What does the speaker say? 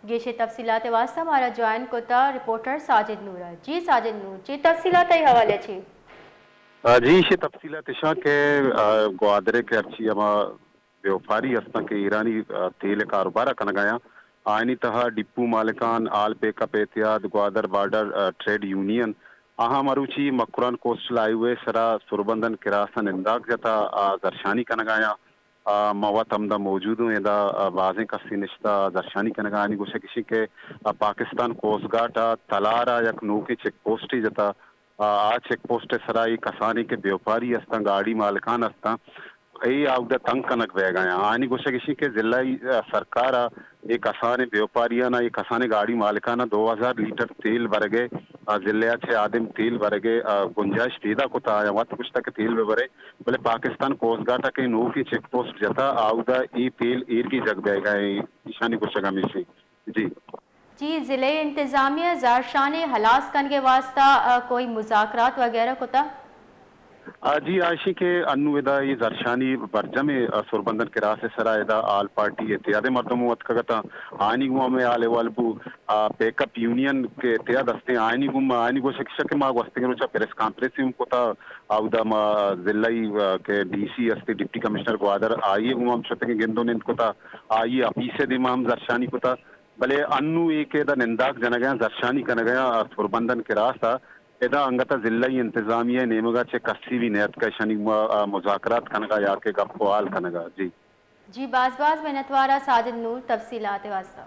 گیشیں تفصیلات ءِ واستہ مارا جوائن کتا رپورٹر ساجد نور ءَ۔ جی ساجد نور، چی تفصیلات ءِ حوالہ چی؟ آ، جی، ایشی تفصیلات اشاں کہ، آ، گوادر ءَ کہ ہرچی ہما بیوپاری ہستاں کہ ایرانی، آ، تیل ءِ کاروبار ءَ کنگ ءَ آیاں، آیانی تہا ڈپو مالکان، آل پیک اپ اتحاد، گوادر بارڈر، آ، ٹریڈ یونین، آہاں مروچی مکران کوسٹل ہائی وے سرا سربندن کراس ءَ ننداک جتا، آ، زرشانی کنگ ءَ آیاں۔ آ، ما وت ہمدا موجود اوں، ادا، آ، بازیں کسے نشتہ زرشانی کنگ ءَ۔ آیانی گوشگ اش انت کہ، آ، پاکستان کوسٹ گارڈ ءَ تلار ءَ یک نوکیں چیک پوسٹے جتا۔ آ، آ چیک پوسٹ ءِ سرا اے کسانیں کہ بیوپاری ہستاں، گاڑی مالکان ہستاں، اے آودا تنگ کنگ بیگ ءَ آں۔ آیانی گوشگ اش انت کہ ضلعی، آ، سرکار ءَ اے کسانیں بیوپاریان ءَ، اے کسانیں گاڑی مالکان ءَ دو ہزار لیٹر تیل برگ ءِ، آ، ضلع ءَ چہ آدم تیل برگ ءِ، آ، گنجائش پیدا کتا، آیاں وت گوشتگ کہ تیل بہ برے، بلے پاکستان کوسٹ گارڈ ءَ کہ نوکیں چیک پوسٹ جتا، آودا اے تیل ایرگیجگ بیگ ءَ ایں، ایشانی گوشگ ہمیش انت۔ جی۔ جی، ضلعی انتظامیہ زرشانی ہلاس کنگ ءِ واستہ، آ، کوئی مذاکرات وغیرہ کتا؟ آ، جی، آ ایشی کہ انو ادا اے زرشانی برجم ءِ، آ، سربندن کراس ءِ سرا ادا آل پارٹی اتحاد ءِ مردم اتکگ اتاں، آیانی گوں ہمے حال احوال بو، آ، پیک اپ یونین کہ اتحاد ہستیں، آیانی گوں، آیانی گوشگ اش کہ ما گوستگیں روچا پریس کانفرنس ہم کتا، اودا ما ضلعی، آ، کہ ڈی سی ہستے، ڈپٹی کمشنر گوادر، آئی ءَ گوں ہم شتگیں گند و نند کتا، آئی ءِ آفیس ءِ دیما ہم زرشانی کتا، بلے انو اے کہ ادا ننداک جنگ ءَ آں، زرشانی کنگ ءَ آں، آ، سربندن کراس ءَ، ادا انگت ءَ ضلعی انتظامیہ ءِ نیمگ ءَ چہ کسی بھی نیتکہ ایشانی گوں، آ، مذاکرات کنگ ءَ یا کہ گپ و حال کنگ ءَ۔ جی۔ جی، باز باز منتوار آں ساجد نور تفصیلات ءِ واستہ۔